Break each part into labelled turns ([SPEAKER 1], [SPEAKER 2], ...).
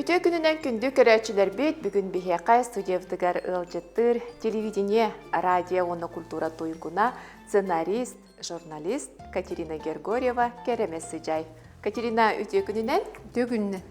[SPEAKER 1] Үтүө күнүнэн күндү көрөөччүлэрбит, бүгүн биһиэхэ студиябытыгар ыалдьыттыыр телевидение, радио уонна культура туйгуна, сценарист, журналист Катерина Гергорьева Кэрэмэс Сыдьай. Катерина, үтүө күнүнэн!
[SPEAKER 2] Үтүө күнүнэн!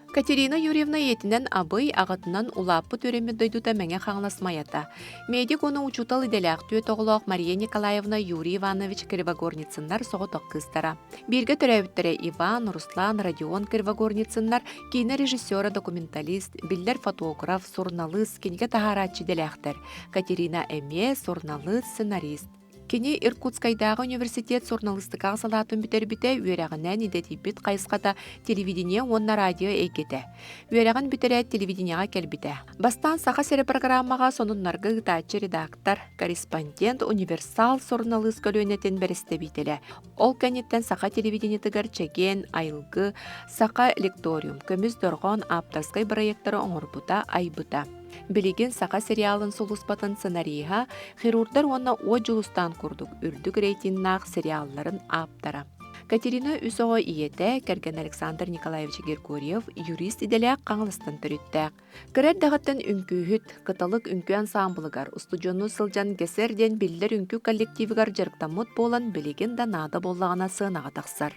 [SPEAKER 1] Катерина Юрьевна ийэтинэн Абый, аҕатынан улааппыт үөрэммит дойдута Мэҥэ Хаҥалас Майата. Медик уонна учуутал идэлээх түөрт оҕолоох Мария Николаевна Юрий Иванович Кривогорницыннар соҕотох кыыстара. Бииргэ төрөөбүттэрэ Иван, Руслан, Родион Кривогорницыннар киинэ режиссера, документалист, биллэр фотограф, суруналыыс, кинигэ таһаарааччы идэлээхтэр. Катерина эмиэ суруналыыс, сценарист. Кини Иркутскайдааҕы университет суруналыыстыкаҕа салаатын бүтэрбитэ, үөрэҕинэн идэтийбит хайысхата телевидение уонна радио эйгэтэ. Үөрэҕин бүтэрээт телевидениеҕа кэлбитэ. Бастаан Саха сирэ программаҕа сонуннарга ыытааччы редактор, корреспондент, универсал суруналыыс көлүөнэтин бэрэстэбиитэлэ. Ол кэнниттэн саха телевидениетыгар Чэгиэн, Айылгы, Саха лекториум, Көмүс дорҕоон ааптарскай бырайыактары оҥорбута, айбыта. Билигин саха сериалын сулууспатын сценариһа, хирурдар уонна Уот Дьулустаан курдук үрдүк рейтиннаах сериалларын ааптара. Катерина үс оҕо ийэтэ, кэргэн Александр Николаевич Григорьев юрист идэлээх Хаҥаластан төрүттээх. Кыра эрдэҕиттэн үҥкүүһүт, Кыталык үҥкүү ансаамбылыгар устудьуоннуу сылдьан ГЭСЭР диэн биллэр үҥкүү коллективыгар дьарыктаммыт буолан билигин да наада буоллаҕына сыанаҕа тахсар.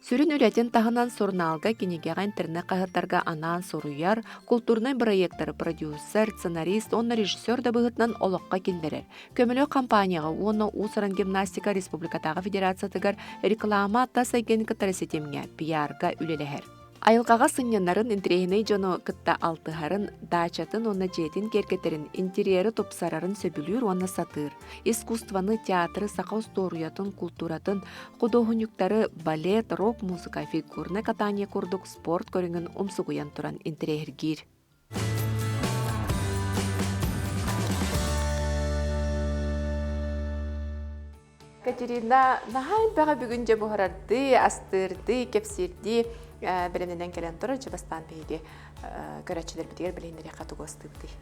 [SPEAKER 1] Сүрүн үлэтин таһынан сурунаалга, кинигэҕэ, интернет-хаһыаттарга анаан суруйар, култуурунай бырайыактары продюсер, сценарист уонна режиссер да быһыытынан олоххо киллэрэр. Көмөлөөх компанияҕа уонна уус-уран гимнастика республикатааҕы федерациятыгар реклама тас эйгэни кытары ситимҥэ, пиарга үлэлэһэр. Айылҕаҕа сынньанарын, интэриэһинэй дьону кытта алтыһарын, даачатын уонна дьиэтин киэргэтэрин, интерьеры тупсарарын сөбүлүүр уонна сатыыр. Искусствоны, театры, саха устуоруйатын, култууратын, худуоһунньуктары, балет, рок-музыка, фигурное катание курдук спорт көрүҥүн умсугуйан туран интэриэһиргиир. Катерина наһаа элбэҕи бүгүн дьэ буһарардыы, астыырдыы, кэпсиирдии бэлэмнэнэн кэлэн турар. Дьэ бастаан биһиги көрөөччүлэрбитигэр билиһиннэриэххэ тугу астыыбытый?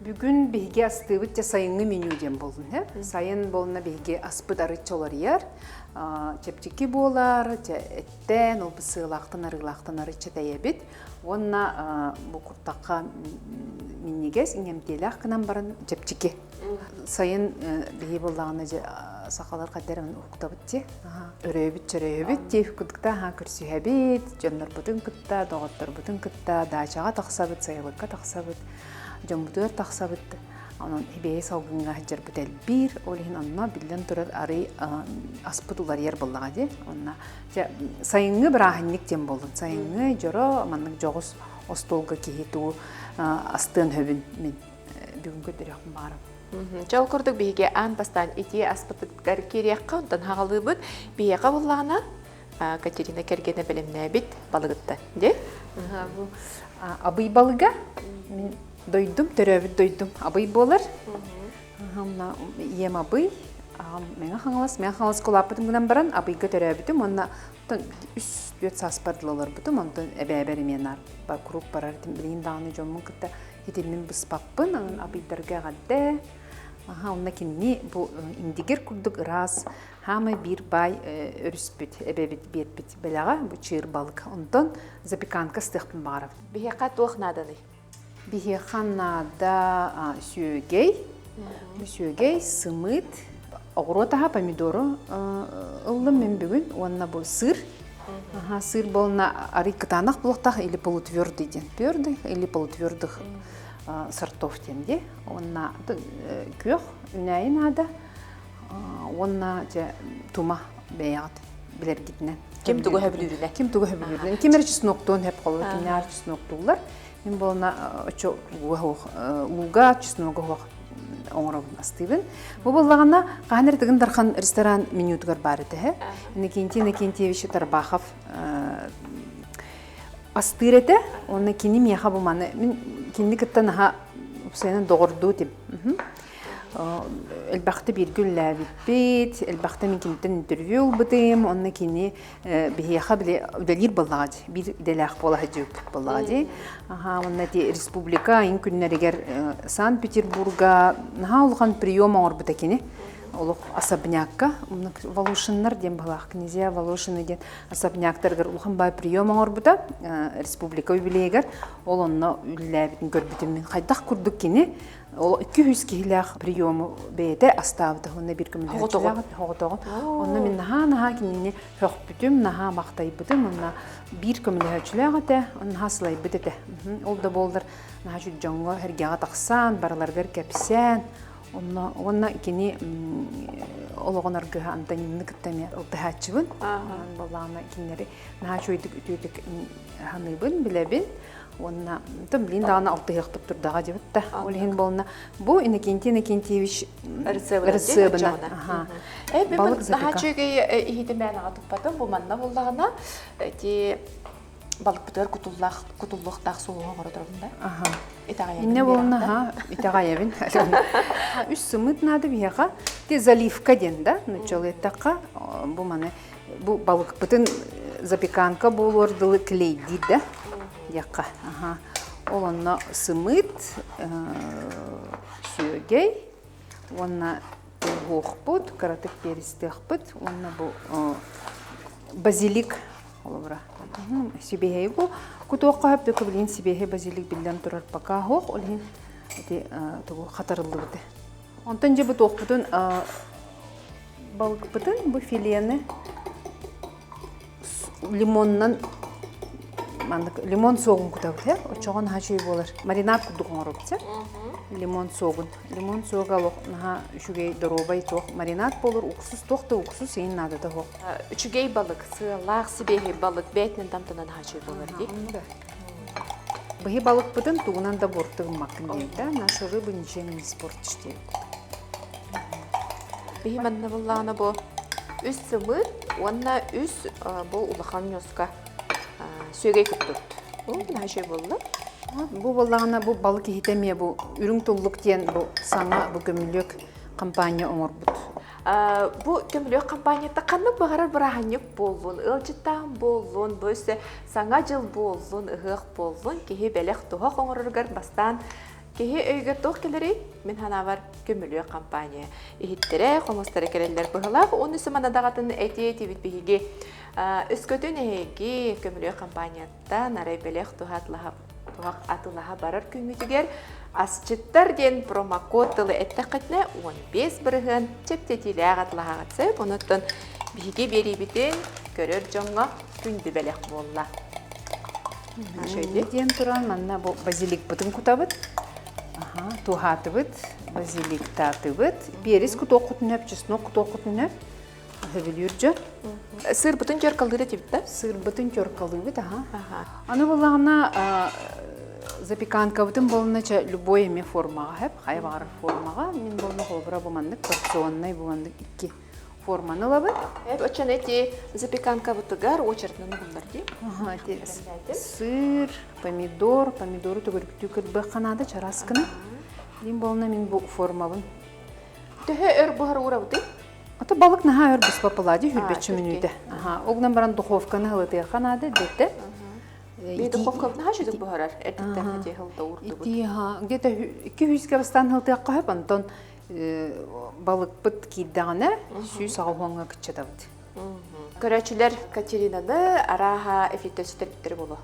[SPEAKER 2] Бүгүн биһиги астыыбыт дьэ сайыҥҥы меню диэн буоллун һэ. Сайын буолна биһиги аспыт арыычча уларыйар, чэпчэки буолар, дьэ эттэн, ол сыалаахтан арыылаахтан арыычча тэйэбит. Уонна бу куртахха минньигэс, иҥэмтиэлээх гынан баран чэпчэки. Сайын биһи буоллаҕына дьэ сахалар хайдах эрэ уһуктабыт дии. Өрөөбүт чөрөөбүт дии кытта көрсүһэбит, дьоннорбутун кытта, доҕотторбутун кытта даачаҕа тахсабыт, сайылыкка тахсабыт, дьоммутугар тахсабыт. Онон бэйэ салгыҥҥа сылдьарбыт элбиир. Ол иһин онно биллэн турар арый аспыт уларыйар буоллаҕа дии. Онно дьэ сайыҥҥы бырааһынньык диэн буоллун. Сайыҥҥы дьоро маннык дьоҕус остуолга киһи тугу астыан сөбүн мин бүгүн көрдөрүөхпүн баҕарабын.
[SPEAKER 1] Дьол курдук биһиги аан бастаан итии аспытыгар киириэххэ, онтон хаҕалыыбыт. Биһиэхэ буллаҕына Катерина кэргэнэ бэлэмнээбит балыгыттан, дии?
[SPEAKER 2] Бу абый балыга мин дойдум, төрөөбүт дойдум абый буолар. Ийэм абый, аҕам Мэҥэ Хаҥалас. Мэҥэ Хаҥаласка улааппытым гынан баран абыйга төрөөбүтүм уонна үс түөрт сааспар дылы олорбутум. Онтон эбээбэр эмиэ наар куруук барар этим. Билигин даҕаны дьоммун кытта Итиннин быспаппын, онон абыйдарга эҕэрдэ. Аха, онно кинини бу индигир курдук ыраас, хаамай биир баай өрүспүт, эбэбит биэрбит бэлэҕэ бу чыыр балык. Онтон запеканка ыстыахпын баҕарабын.
[SPEAKER 1] Биһиэхэ туох нааданый?
[SPEAKER 2] Биһиэхэ наада сүөгэй, сүөгэй, сымыыт, оҕуруот аһа, помидору ыллым мин бүгүн уонна бу сыр. Ага, сыр буолна арый кытаанах буолуохтаах или полутвердый диэн. Твердый или полутвердых сортов диэн дии. Уонна күөх үүнээйи наада. Уонна дьэ тума бэйэҕит билэргитинэн.
[SPEAKER 1] Ким тугу сөбүлүүрүнэн.
[SPEAKER 2] Ким тугу сөбүлүүрүнэн. Ким эрэ чеснок-туон сөп холобур, кимнээҕэр чеснок-тууллар. Мин буолна оччо лууга, чеснога суох оҥоробун, астыыбын. Бу буоллаҕына, хаһан эрэ Тыгын Дархан ресторан менютугар баар этэ. Иннокентий Иннокентьевич Тарбахов астыыр этэ. Уонна кини миэхэ бу маны, мин кинини кытта наһаа уопсайынан доҕордуу этим. Элбэхтэ бииргэ үлэлээбиппит, элбэхтэ мин киниттэн интервью ылбытым, онно кини биһиэхэ били үлэлиир буоллаҕа дии, биир идэлээх буола сылдьыбыппыт буоллаҕа дии. Аһаа, уонна ити республика айын күннэригэр Санкт-Петербурга наһаа улахан прием оҥорбута кини. Олох особнякка Волошиннар диэн быһылаах князья Волошины диэн особняктарыгар улахан баай прием оҥорбута республика юбилейыгар. Ол онно үлэлээбитин көрбүтүм мин. Хайдах курдук кини ол 200 киһилээх приему бэйэтэ астаабыта уонна биир көмөлөһөөччүлээх хоҕотоҕун. Онно мин наһаа-наһаа кинини хөхпүтүм, наһаа махтайбытым уонна биир көмөлөһөөччүлээх этэ, наһаа сылайбыт этэ. Ол да буоллар наһаа үчүгэй дьоҥҥо эргэҕэ тахсан, барыларыгар кэпсээн, онно уонна кини олоҕун аргыһа Антонинаны кытта эмиэ алтыһааччыбын. Онон буоллаҕына кинилэри наһаа үчүгэйдик үтүөтүк саныыбын, билэбин. Уонна онтон билин даҕаны алтыһыахпыт турдаҕа дьыбыт да. Ол иһин буолна бу Иннокентий Иннокентьевич ырысыабына.
[SPEAKER 1] Балык наһаа үчүгэй иһити мээнэҕэ туппатым. Бу манна буллаҕына ити балыкпытыгар кутуллаах кутуллуохтаах суоһу оҥоро турабын да.
[SPEAKER 2] Аха. Инне буолна ха итэҕэйэбин. Үс сымыт наада биһиэхэ. Ти заливка диэн да, нуччалыы эттэххэ, бу маны бу балыкпытын запеканка буолуор дылы клейдиир да диэххэ. Аха. Ол онно сымыт, сүөгэй уонна туһуохпут, кыратык перистыахпыт уонна бу базилик холобура. Сибиэһэй бу кутуохха сөп да билигин сибиэһэй базилик биллэн турар пока суох, ол иһин ити тугу хатарыллыбыты. Онтон дьэ бу туохпутун балыкпытын бу филены лимонунан маннык лимон суогун кутабыт э оччоҕо наһаа үчүгэй буолар маринад курдук оҥоробут э лимон суогун лимон суога олох наһаа үчүгэй доруобай туох маринад буолар уксус туох да уксус иһин наадата суох
[SPEAKER 1] үчүгэй балык сыалаах сибиэһэй балык бэйэтинэн тамтанан наһаа үчүгэй буолар дии
[SPEAKER 2] Быһы балыкпытын тугунан да буорту гыммаккын диэбитэ. Нашу рыбу ничем не испортишь диэбит.
[SPEAKER 1] Биһи манна буллаҕына бу үс сымыыт уонна үс бу улахан ньуоска сүөгэй куттубут. Бу наһаа үчүгэй буолла.
[SPEAKER 2] Бу буоллаҕына бу балык иһитэ эмиэ бу үрүҥ туллук диэн бу саҥа бу көмүлүөк компания оҥорбут.
[SPEAKER 1] Бу көмүлүөк компанията ханнык баҕарар бырааһынньык буоллун, ыалдьыттаах буоллун, бу өссө Саҥа дьыл буоллун, ыһыах буоллун, киһи бэлэх-туһах оҥороругар бастаан киһи өйүгэр туох кэлэрий? Мин санаабар, көмүлүөк компания. Иһиттэрэ, хомустара кэлэллэр быһылаах. Уонна сымана даҕатын этиэ этибит биһиги. Өскөтүн эһиги көмүлүөк компанияттан арай бэлэх-туһах атылаһа барар күҥҥүтүгэр асчыттар диэн промокод тылы эттэххитинэ 15% чэпчэтиилээх атылаһаҕыт сөп. Онуттан биһиги биэриибитин көрөр дьоҥҥо күндү бэлэх буолла.
[SPEAKER 2] Шөйдө диэн туран манна бу базиликпытын кутабыт. Аха, туһаатыбыт, базиликтаатыбыт. Перец кутуоххутун өп, чеснок кутуоххутун өп. Сөбүлүүр дьон.
[SPEAKER 1] Сырбытын теркалыыр этибит да?
[SPEAKER 2] Сырбытын теркалыыбыт, аха. Аны буллаҕына запеканкабытын болуна ча любой эме формаҕа хэп, хайа баҕарар формаҕа. Мин болуна холобура бу маннык порционнай бу маннык икки форманы ылабыт.
[SPEAKER 1] Оччону эти запеканкабытыгар очередынан угуллар дии.
[SPEAKER 2] Ага, эти сыр, помидор, помидору төгүрүктүү кырбыахха наада чараас гына. Дим болна мин бу формабын.
[SPEAKER 1] Төһө өр буһар уурабытый?
[SPEAKER 2] Ото балык наһаа өр буспаппыла дии хүрбэччи мүнүүтэ. Аха, ол баран духовканы ылытыахха наада дэтте.
[SPEAKER 1] Би духовка наһаа үчүгэй буһарар. Эрдиттэн ити хылта уурдубут.
[SPEAKER 2] Ити где-то 200 бастаан хылтыахха хөп, онтон балыкпыт киирдэҕинэ 180-ҥа кыччатабыт.
[SPEAKER 1] Көрөөччүлэр Катеринаны арааһа эфиртэн сүтэрбиттэрэ буолуо.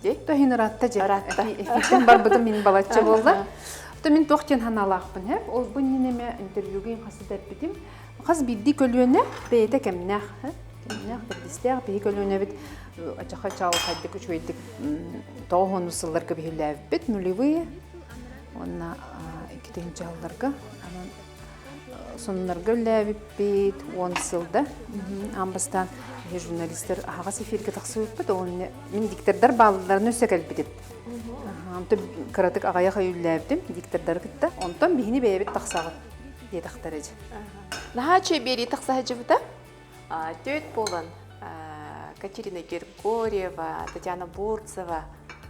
[SPEAKER 2] Дии? Тоһин ыраатта дьэ. Ыраатта. Эфиртэн барбытым мин балачча буолла. То мин туох диэн санаалаахпын һэ? Ол бу иннинэ интервьюга им хас да эппитим. Хас биирдии көлүөнэ бэйэтэ кэмнээх. Кэмнээх, кэрдиистээх биһи көлүөнэбит ачаха чаалхайдык үчүгэйдик тоҕус сылларга биһилээбиппит нулевые Уонна икки дьаһалларга анан сонуннарга үллээбиппит 10 сылда. Аан бастаан журналистар аһаҕас эфиргэ тахсыбыппыт. Уонна мин диктордар баалларын өссө кэлбитим. Онтон кыратык аҕыйах ый үллээбитим диктордары кытта. Онтон биһини бэйэбит тахсаҕыт диэтэхтэрэ дьэ.
[SPEAKER 1] Наһаа үчүгэй биэрии тахса сылдьыбыта. Түөт буолан Катерина Григорьева, Татьяна Бурцева,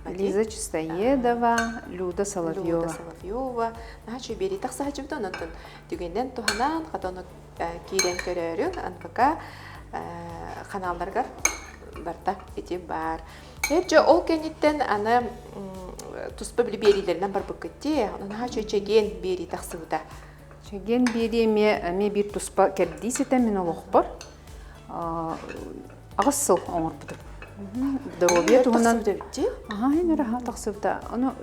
[SPEAKER 2] Лиза Чистоедова, Люда Соловьева.
[SPEAKER 1] Люда Соловьева. Наһаа үчүгэй биэрии тахса сылдьыбыта. Онон түгэнинэн туһанан, хата ону киирэн көрөөрүҥ, НВК ханаалларыгар барта ити баар. Дьэ, ол кэнниттэн аны туспа били биэриилэринэн барбыккыт дии. Онон наһаа үчүгэй чэгиэн биэрии тахсыбыта.
[SPEAKER 2] Чэгиэн биэрии эмиэ эмиэ биир туспа кэрдиис этэ мин олохпор. Аҕыс сыл оҥорбутум. Доруобуйа туһунан Аха, ин ыраха тахсыбыта. Ону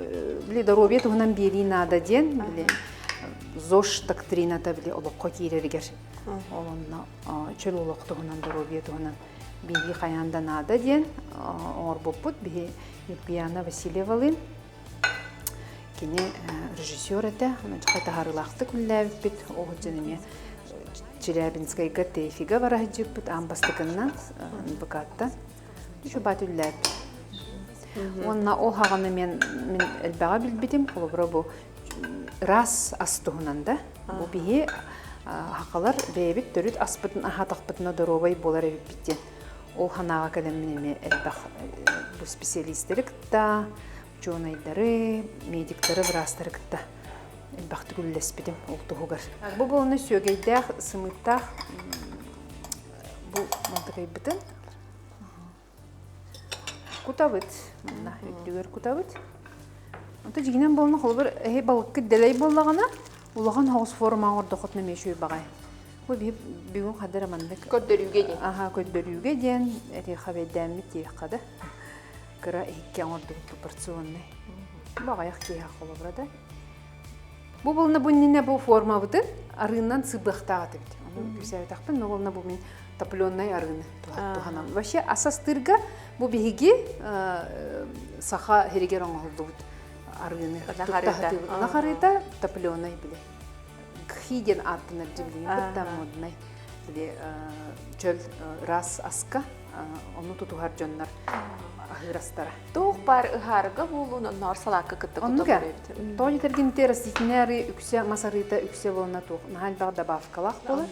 [SPEAKER 2] били доруобуйа туһунан биэрии наада диэн били ЗОЖ доктрината били олоххо киирэригэр ол онно чөл олох туһунан доруобуйа туһунан биэрии хайаан да наада диэн оҥорбуппут биһи Ньургуяна Васильевалыын Кини режиссер этэ, онон таһаарыылаахтык үлэлээбиппит. Ол дьон эмиэ Челябинскайга ТЭФИга бара сылдьыбыппыт аан бастакыннан НБК-ттан. Үчүгэй үлэлээбит. Уонна ол хаҕаны мен мин элбэҕи билбитим. Холобура бу ыраас ас туһунан да. Бу биһи хахалар бэйэбит төрүт аспытын аһаатахпытына доруобай буолар эбиппит диэн. Ол ханаҕа кэлэммин эмиэ элбэх бу специалистэри кытта учуонайдары, медиктары, быраастары кытта элбэхтик үллэспитим ол туһугар. Бу буолуна сүөгэйдээх, сымыыттаах бу мантыкайбытын кутабыт. Манна үрдүгэр кутабыт. Онто дьигинэн буолна холобур эһи балыккыт дэлэй буоллаҕына улахан соҕус форма оҥордоххутуна эмиэ үчүгэй баҕайы. Бу биһи бүгүн хадара маннык
[SPEAKER 1] көрдөрүүгэ диэн.
[SPEAKER 2] Аха көрдөрүүгэ диэн эти хабэйдээммит диэххэ да. Кыра иһиккэ оҥордубут пропорционный. Бу аҕыйах киһи холобура да. Бу буолна бу иннинэ бу формабытын арыынан сыбыахтаах этибит. Ону кэпсээбэтэхпин, но буолна бу мин топленай арыыны туһанам. Вообще асастыырга бу биһиги саха сиригэр оҥоһуллубут арыыны туттаһатыыбыт. Ынах арыыта топленай били. Гхи диэн ааттанар дьиблиин кытта моднай били чөл ыраас аска ону тутуһар дьоннор аһыыр астара.
[SPEAKER 1] Туох баар ыһаарыга буолуун онноор салаакка кытта
[SPEAKER 2] Оннук ээ. Тоҕо диэтэргин растительнай арыы үксэ мас арыыта үксэ буолна туох наһаа элбэх добавкалаах буолар.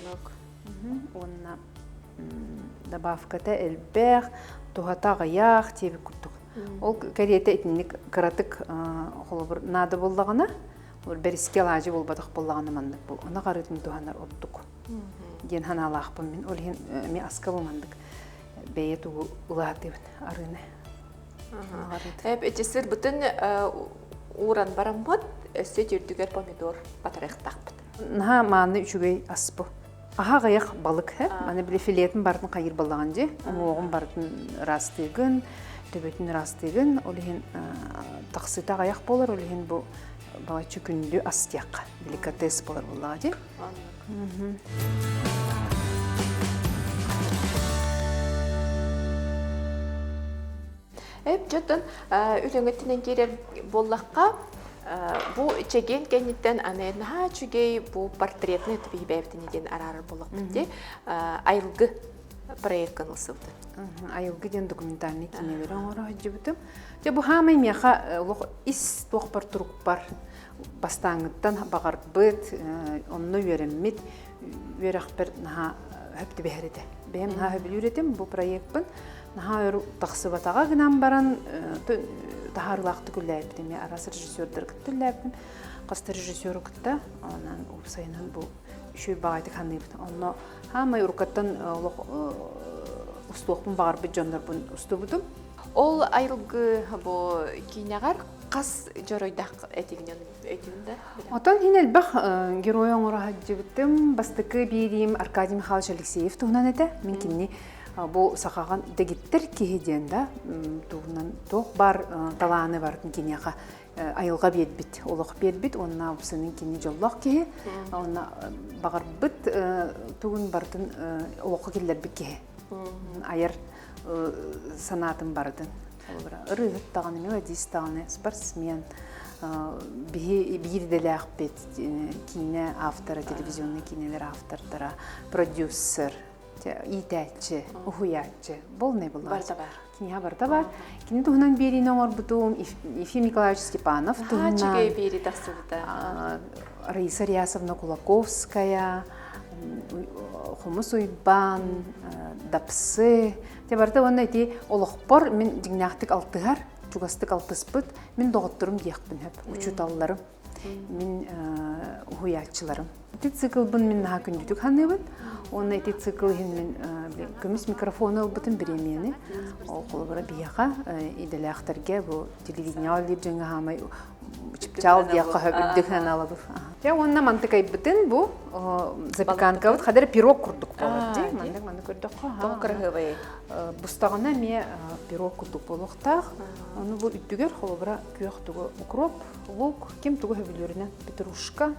[SPEAKER 2] Уонна добавката элбэх, туһата аҕыйах диэбит курдук. Ол кэриэтэ итинник кыратык холобур наада буоллаҕына, бэрискэ алаадьы буолбатах буоллаҕына маннык бу ынах арыытын туһанар ордук диэн санаалаахпын мин. Ол иһин эмиэ аска бу маннык бэйэ тугу улаатыыбын арыыны.
[SPEAKER 1] Эп ити сырбытын ууран бараммыт, өссө үрдүгэр помидор батарыахтаахпыт.
[SPEAKER 2] Наһаа мааны үчүгэй ас бу. Аһа аҕыйах балык һэ. Аны били филетин барытын хайыр балаҕан дьи. Уҥуоҕун барытын ыраастыыгын, төбөтүн ыраастыыгын. Ол иһин тахсыыта аҕыйах буолар, ол иһин бу балаччы күндү ас диэххэ. Деликатес буолар буоллаҕа дии.
[SPEAKER 1] Эп дьоттон үлэҥиттинэн киирэр буоллахха, бу чэгиэн кэнниттэн аны наһаа үчүгэй бу портретный түбэһибэбитини диэн араарар буоллахпыт дии айылгы проекткын ылсыбытын.
[SPEAKER 2] Айылгы диэн документальный кинилэри оҥоро сылдьыбытым. Дьэ бу хаамай миэхэ олох ис туохпар турукпар бастааҥҥыттан баҕарбыт, онно үөрэммит үөрэхпэр наһаа хөп түбэһэр этэ. Бэйэм наһаа сөбүлүүр этим бу проекпын. Наһаа өр тахсыбатаҕа гынан баран таһаарыылаахтык үлэлээбитим. Араас режиссердары кытта үлэлээбитим. Хас да режиссеру кытта онон уопсайынан бу үчүгэй баҕайытык саныыбын. Онно хаамай уруккаттан олох устуохпун баҕарбыт дьоннорбун устубутум.
[SPEAKER 1] Ол айылгы бу киинэҕэр хас дьоруойдаах этигинэн өйдүүн да?
[SPEAKER 2] Отон иһин элбэх герой оҥоро сылдьыбытым. Бастакы биэриим Аркадий Михайлович Алексеев туһунан этэ. Мин кинини бу сахаҕа дэгиттэр киһи диэн да туһунан туох баар талааны барытын киниэхэ айылҕа биэрбит, олох биэрбит уонна сынын кини дьоллоох киһи уонна баҕарбыт тугун барытын олоххо киллэрбит киһи айар санаатын барытын ырыаһыт даҕаны, мелодист даҕаны, спортсмен, биһи биир идэлээхпит киинэ автора, телевизионный киинэлэр автордара, продюсер, иитээччи, уһуйааччы, полный была.
[SPEAKER 1] Барыта бар.
[SPEAKER 2] Кинигэ барыта бар. Кини туһунан биэриини оҥорбутум Ефим Николаевич Степанов туһунан.
[SPEAKER 1] Үчүгэй биэрии тахсыбыта.
[SPEAKER 2] Раиса Рясовна Кулаковская, Хомус Уйбаан, Дапсы. Те барыта уонна ити олохпор мин дьиҥнээхтик алтыһар, чугастык алтыспыт мин доҕотторум диэхпин сөп, учууталларым, мин уһуйааччыларым. Ити циклбын мин наһаа күндүтүк саныыбын. Уонна ити цикл иһин мин көмүс микрофону ылбытым бириэмийэни. Ол холобура биһиэхэ идэлээхтэргэ бу телевидениеҕа үлэлиир дьоҥҥо хаамай чыпчаал диэххэ сөп үрдүк сыаналабыр. Дьэ уонна мантыкайбытын бу запеканкабыт хадары пирог курдук буолар дии. Маннык маннык көрдөххө
[SPEAKER 1] Тоҕо кыраһыабай.
[SPEAKER 2] Бустаҕына эмиэ пирог курдук буолуохтаах. Ону бу үрдүгэр холобура күөх тугу укроп, лук, ким тугу сөбүлүүрүнэн петрушка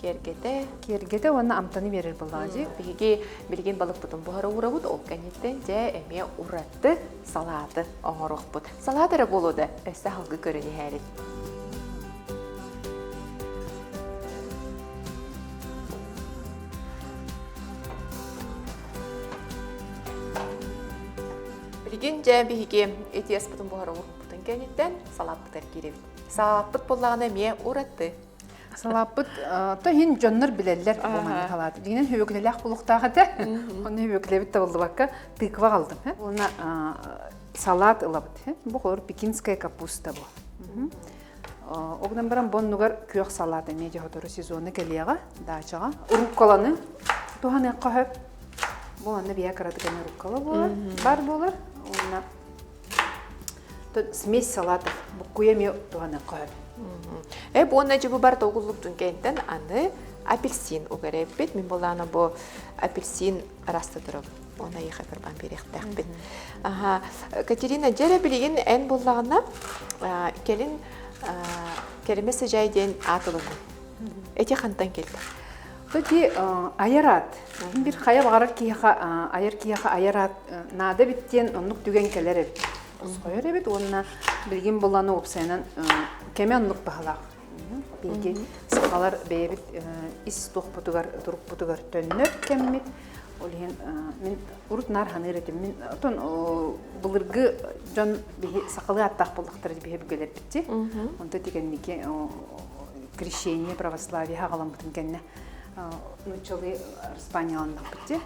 [SPEAKER 1] киэргэтэ.
[SPEAKER 2] Киэргэтэ уонна амтаны биэрэр буоллаҕа дии.
[SPEAKER 1] Биһиги билигин балыкпытын буһара уурабыт, ол кэнниттэн дьэ эмиэ ураты салааты оҥоруохпут. Салаат эрэ буолуо да, өссө аһылгы көрөн иһээрин. Билигин дьэ биһиги ити аспытын буһара уурбуппутун кэнниттэн салааппытыгар киирэбит. Салааппыт буоллаҕына эмиэ ураты.
[SPEAKER 2] Салааппыт то иһин дьоннор билэллэр бу маннык салааты. Дьиҥинэн сүбүөкүлэлээх буолуохтаах этэ. Онно сүбүөкүлэбит табыллыбакка тыква аҕалдым. Уонна салаат ылабыт. Бу холор пекинская капуста бу. Ол гынан баран бу оннугар күөх салаат эмиэ дьэ сотору сезону кэлиэҕэ даачаҕа. Рукколаны туһаныахха сөп. Бу манна биһэ кыратык эмэ руккола буолар, бар буолар. Уонна смесь салатов буккуйа эмиэ туһаныахха сөп.
[SPEAKER 1] Э бу уонна дьыбы бар тогуллуктун кэнтэн аны апельсин угарэппит. Мин булаана бу апельсин араста турабын. Оны айыха кырбан биэриэхтээхпин. Аха, Катерина, дьэрэ билигин эн буллаҕына кэлин Кэримэ Сыдьаай диэн аат ылынным. Эти хантан кэлдэ?
[SPEAKER 2] Тоти айар аат. Бир хайа баҕарар киһиэхэ айар киһиэхэ айар аат наада эбит диэн оннук түгэн кэлэр эбит. Тосхойор эбит уонна билигин булланы уопсайынан кэмэ оннук баһылаах. Биһиги сахалар бэйэбит ис туохпутугар турукпутугар төннөр кэммит. Ол иһин мин урут наар саныыр этим. Мин отон былыргы дьон биһи сахалыы ааттаах буоллахтара биһи өбүгэлэрбит Онто тигэнники крещение православие хаҕаламмытын кэннэ нууччалыы Испанияланнахпыт дии.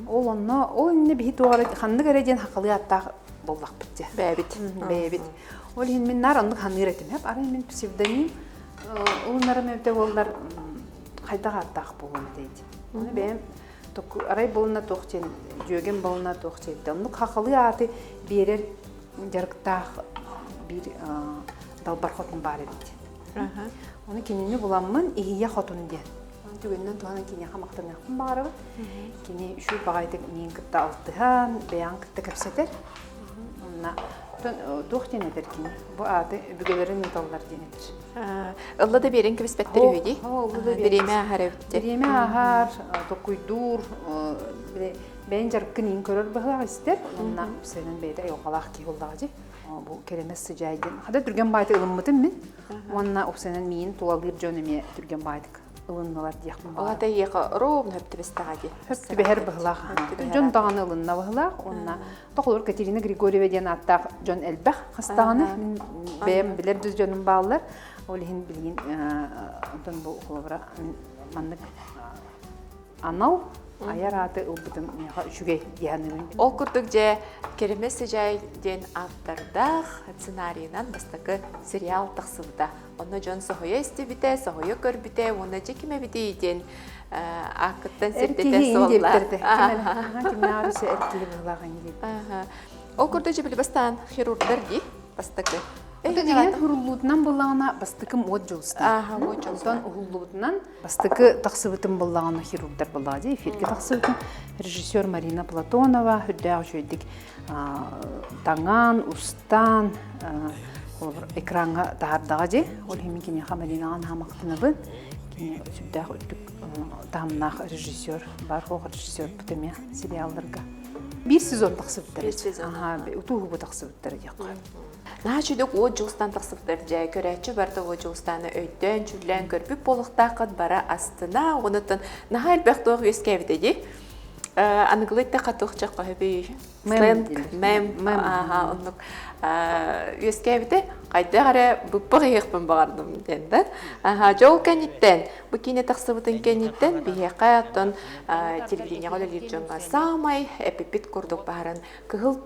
[SPEAKER 2] Ол онно ол иннэ биһи туох эрэ ханнык эрэ диэн хахалыы ааттаах буоллахпыт дии.
[SPEAKER 1] Бэйэбит.
[SPEAKER 2] Бэйэбит. Ол иһин мин наар оннук саныыр этим. Арай мин псевдоним ылынарым эбитэ буоллар хайдах ааттаах буолуом этэй дии. Ону бэйэм арай буолна туох диэн дьүөгэм буолна туох диэбитэ. Оннук хахалыы ааты биэрэр дьарыктаах биир далбар хотун баар эбит. Ону кинини буламмын Иһийэ хотун диэн. Түгэнинэн туһанан киниэхэ махтаныахпын баҕарабын. Кини үчүгэй баҕайытык миин кытта алтыһан, бэйэҕин кытта кэпсэтэр. Онно туох диэн этэр кини? Бу ааты өбүгэлэрин ыыталлар диэн этэр.
[SPEAKER 1] Ылла да биэрэн кэбиспэттэр үһү дии. Бириэмэ ааһар эбит.
[SPEAKER 2] Бириэмэ ааһар, токуйдуур, бэйэн дьарыккын иин көрөр быһылаах истэр. Онно сэнэн бэйэтэ айылҕалаах киһи буоллаҕа дии. Бу кэрэмэс сыдьаай диэн. Хада түргэн баайты ылыммытым мин. Уонна упсанан миин тулалыыр дьон эмиэ түргэн баайдык ылыннылар диэхпин
[SPEAKER 1] баҕарабын. Ол эйиэхэ ровно хөп түбэстэҕэ дии.
[SPEAKER 2] Хөп түбэһэр быһылаах. Дьон даҕаны ылынна быһылаах. Уонна тохолор Катерина Григорьева диэн ааттаах дьон элбэх хастаҕаны. Мин бэйэм билэр да дьонум бааллар. Ол иһин билигин онтон бу холобура мин маннык анал айар ааты ылбытым миэхэ үчүгэй дии саныыбын.
[SPEAKER 1] Ол курдук дьэ Кэримэ Сыдьаай диэн ааптардаах сценарийынан бастакы сериал тахсыбыта. Онно дьон соһуйа истибитэ, соһуйа көрбүтэ уонна дьэ ким эбитий диэн ааккыттан сирдэтэ суолла.
[SPEAKER 2] Кимнээҕэр өссө эр киһи быһыылаах ини диэбит.
[SPEAKER 1] Ол курдук дьэ били бастаан хирурдар дии бастакы.
[SPEAKER 2] Дьиҥинэн уһуруллуутунан буоллаҕына бастакым уот дьулустаан.
[SPEAKER 1] Ааха, уот дьулустаан.
[SPEAKER 2] Онтон уһуллубутунан Бастакы тахсыбытым буоллаҕына хирургдар буоллаҕа дии, эфиргэ тахсыбытым. Режиссер Марина Платонова үрдээх үчүгэйдик таҥан, устан, холобур, экраҥҥа таһаардаҕа дии. Ол иһин мин киниэхэ Маринаҕа наһаа махтанабын. Кини сүрдээх үрдүк таһымнаах режиссер, баар суох режиссербут эмиэ сериалларга. Биир сезон тахсыбыттар.
[SPEAKER 1] Биир сезон.
[SPEAKER 2] Утууһубу тахсыбыттар диэххэ.
[SPEAKER 1] Наһаа үчүгэй уот дьулустаан тахсыбыттар дьэ көрөөччү барыта уот дьулустааны өйдөөн, дьүүллээн көрбүт буолуохтааххыт бара астына уонуттан наһаа элбэх туох үөскээбитэ дии. Аныгылыы эттэххэ туох чаххаһыбый сленг мем ааха оннук үөскээбитэ хайдах эрэ быппах иһиэхпин баҕардым диэн да. Аха дьол кэнниттэн бу киинэ тахсыбытын кэнниттэн биһиэхэ оттон телевидениеҕэ үлэлиир дьоҥҥо саамай эпиппит курдук баһарын Кыһыл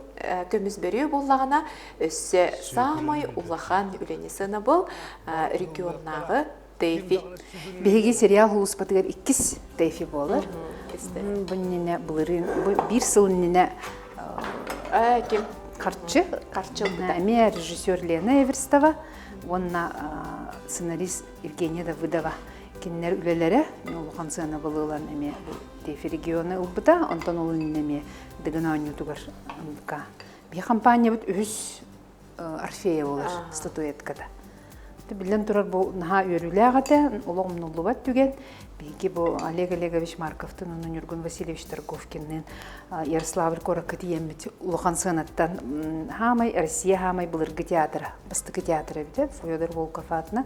[SPEAKER 1] көмүс бөрүө буоллаҕына, өссө саамай улахан үлэни сыанабыл регионнааҕы ТЭФИ.
[SPEAKER 2] Биһиги сериал улууспатыгар иккис ТЭФИ буолар. Бу иннинэ былырыын, бу биир сыл иннинэ
[SPEAKER 1] ким?
[SPEAKER 2] Харчы.
[SPEAKER 1] Харчы ылбыта.
[SPEAKER 2] Эмиэ режиссер Лена Эверстова уонна сценарист Евгения Давыдова. Кинилэр үлэлэрэ улахан сыанабылы ылан эмиэ ТЭФИ региона ылбыта, онтон ол иннинэ эмиэ Дыгын оонньуутугар ылбыка. Биһи компаниябыт үһүс Орфея буолар статуэтката. Биллэн турар бу наһаа үөрүүлээх этэ, олох умнуллубат түгэн. Биһиги бу Олег Олегович Марковтын уонна Ньургун Васильевич Торговкинныын Ярославль куоракка тиийэммит улахан сыанаттан хаамай Россия хаамай былыргы театра, бастакы театр эбитэ Федор Волков аатынан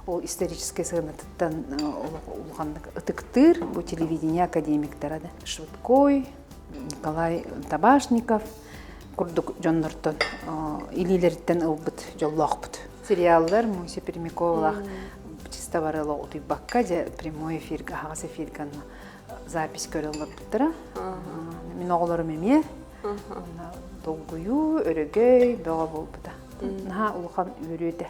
[SPEAKER 2] ол историческай сыанатыттан улаханнык ытыктыыр бу телевидение академиктара да Швыдкой, Николай Табашников курдук дьоннортон илиилэриттэн ылбыт дьоллоохпут. Сериаллар Муся Пермяковалаах чисто барыла утуйбакка дьэ прямой эфирга аһаҕас эфирга запись көрө олорбуттара. Мин оҕолорум эмиэ долгуйуу, өрөгөй бөҕө буолбута. Наһаа улахан үөрүү этэ.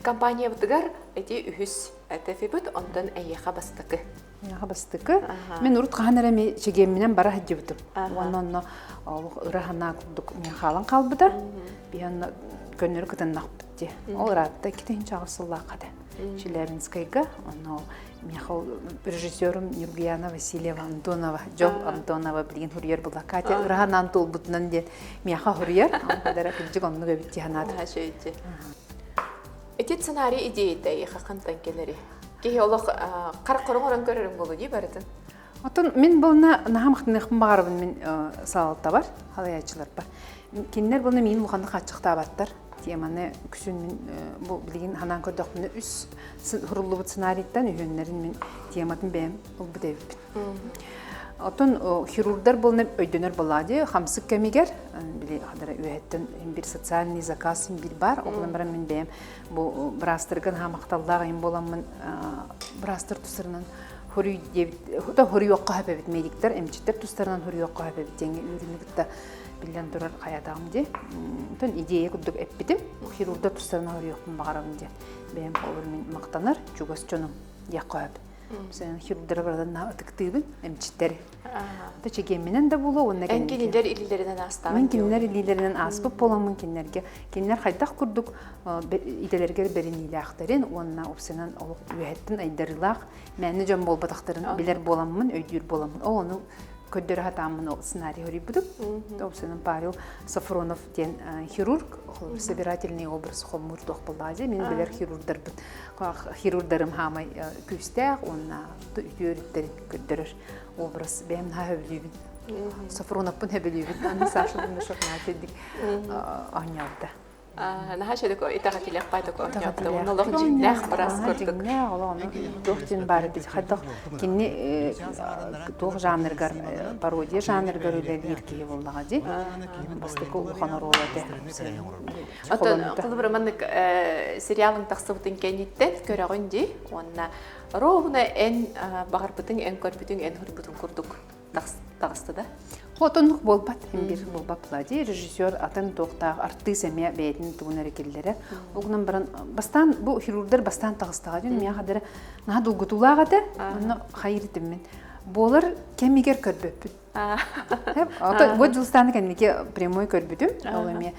[SPEAKER 1] Компаниябытыгар ити үһүс ТФ-быт, онтон эйиэхэ бастакы.
[SPEAKER 2] Миэхэ бастакы. Мин урут хаһан эрэ эми чэгиэмминэн бара сылдьыбытым. Уонна онно олох ыра санаа курдук мин хаалан хаалбыта. Биһи онно көннөрү кытыннахпыт дии. Ол ыраатта 2008 сыллаахха этэ. Челябинскайга. Онно ол миэхэ ол режиссерум Нюргуяна Васильева Антонова, Дьол Антонова билигин суруйар буолла. Катя ыра санаан туолбутунан диэн миэхэ суруйар. Онно кырдьык оннук эбит дии санаатым.
[SPEAKER 1] Ити сценарий идеята эйиэхэ хантан кэлэри? Киһи олох хара оҥорон көрөрүҥ буолуо дии барытын.
[SPEAKER 2] Оттон мин буолна наһаа махтаныахпын баҕарабын мин салалтабар, халайааччыларбар. Кинилэр буолна миин улаханнык хааччахтаабаттар. Теманы үксүн мин бу билигин ханаан көрдөхпүнэ үс суруллубут сценарийтан үһүөннэрин мин тематын бэйэм ылбыт эбиппин. Оттон хирурдар буолна өйдөнөр буоллаҕа дии хамсык кэмигэр били хадара үөһэттэн бир социальный заказ бир бар ол гынан баран мин бэйэм бу быраастарга наһаа махталлаах им буоламмын быраастар тустарынан хоруй диэбит хоруйуохха сөп эбит медиктэр эмчиттэр тустарынан хоруйуохха сөп эбит диэҥҥэ үөрүүнү кытта биллэн турар хайатаҕым дии оттон идея курдук эппитим хирурдар тустарынан хоруйуохпун баҕарабын диэн бэйэм холобур мин махтанар чугас дьонум диэххэ сөп хирурдары барытын ытыктыыбын эмчиттэри Ата чэгиэмминэн да буолуо уонна
[SPEAKER 1] Эн кинилэр илиилэринэн аастаҕын
[SPEAKER 2] Мин кинилэр илиилэринэн ааспыт буоламмын кинилэргэ кинилэр хайдах курдук идэлэригэр бэриниилээхтэрин уонна уопсайынан олох үөһэттэн айдарыылаах мээнэ дьон буолбатахтарын билэр буоламмын, өйдүүр буоламмын ол ону көрдөрө сатааммын ол сценарий хоруйбутум. Уопсайынан Павел Сафронов диэн хирург, собирательный образ хомуур туох буоллаҕа дии. Мин билэр хирурдарбын хирурдарым хаамай күүстээх уонна үтүө өрүттэрин көрдөрөр образ бэйэм наһаа сөбүлүүбүн. Сафроновпун сөбүлүүбүн. Аны Саша Бунашов наһаа үчүгэй оонньообута.
[SPEAKER 1] Наһаа үчүгэй итэҕэтилэх баайдык оонньообута. Уонна олох дьиҥнээх быраас курдук.
[SPEAKER 2] Дьиҥнээх олох ону туох дьин баар эбит. Хайдах кини туох жанрыгар пародия жанрыгар үлэлиир киһи буоллаҕа дии. Бастакы улахан оруола этэ.
[SPEAKER 1] Оттон холобура маннык сериалыҥ тахсыбытын кэнниттэн көрөҕүн дии уонна Ровно эн баҕарбытыҥ, эн көрбүтүҥ, эн хөрбүтүҥ курдук таҕыста да?
[SPEAKER 2] Хотоннук буолбат, бир буолбат була режиссер атын туохтаах артыыс эмиэ бэйэтин тугун эрэ киллэрэр. Ол гынан баран бастаан бу хирурдар бастаан таҕыстаҕа дьон миэхэ хадара наһаа долгутуулаах этэ. Онно хайыр этим мин. Буолар кэмигэр көрбөппүт. Ото бу Дьулустааны кэнники прямой көрбүтүм. Ол эмиэ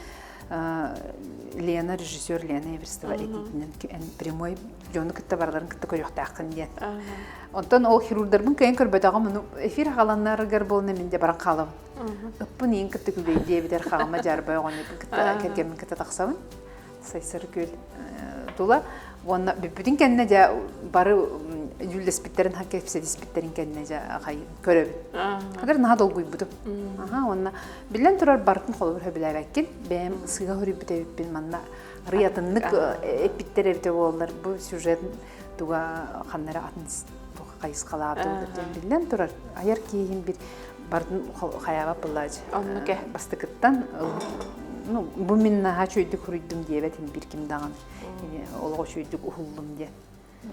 [SPEAKER 2] Лена, режиссер Лена Эверстова этиитинэн прямой дьону кытта барыларын кытта көрүөхтээххин диэн. Онтон ол хирурдарбын кыайан көрбөтөҕүм, ону эфир хааланнарыгар буолна мин де баран хаалабын. Ыппын иин кытта күлэйдиэ эбитэр хаама дьаарбай оҕонньорбун кытта кэргэммин кытта тахсабын. Сайсары күөл тула уонна бүппүтүн кэннэ дьэ бары дьүүллэспиттэрин кэпсэтиспиттэрин кэннэ дьэ көрөбүн. Хагар наһаа долгуйбутум. Аха уонна биллэн турар барытын холобур сөбүлээбэккин. Бэйэм сыыһа хоруйбут эбиппин манна арыйатыннык эппиттэр эбитэ буоллар бу сюжет туга ханна эрэ атын хайысхалаабыт диэн биллэн турар айар киһин бир бардын хайаабат былааж
[SPEAKER 1] Оннук
[SPEAKER 2] бастакыттан ну бу мин наһаа үчүгэйдик хуруйдум диэбэтин бир ким даҕаны олох үчүгэйдик уһуллум диэн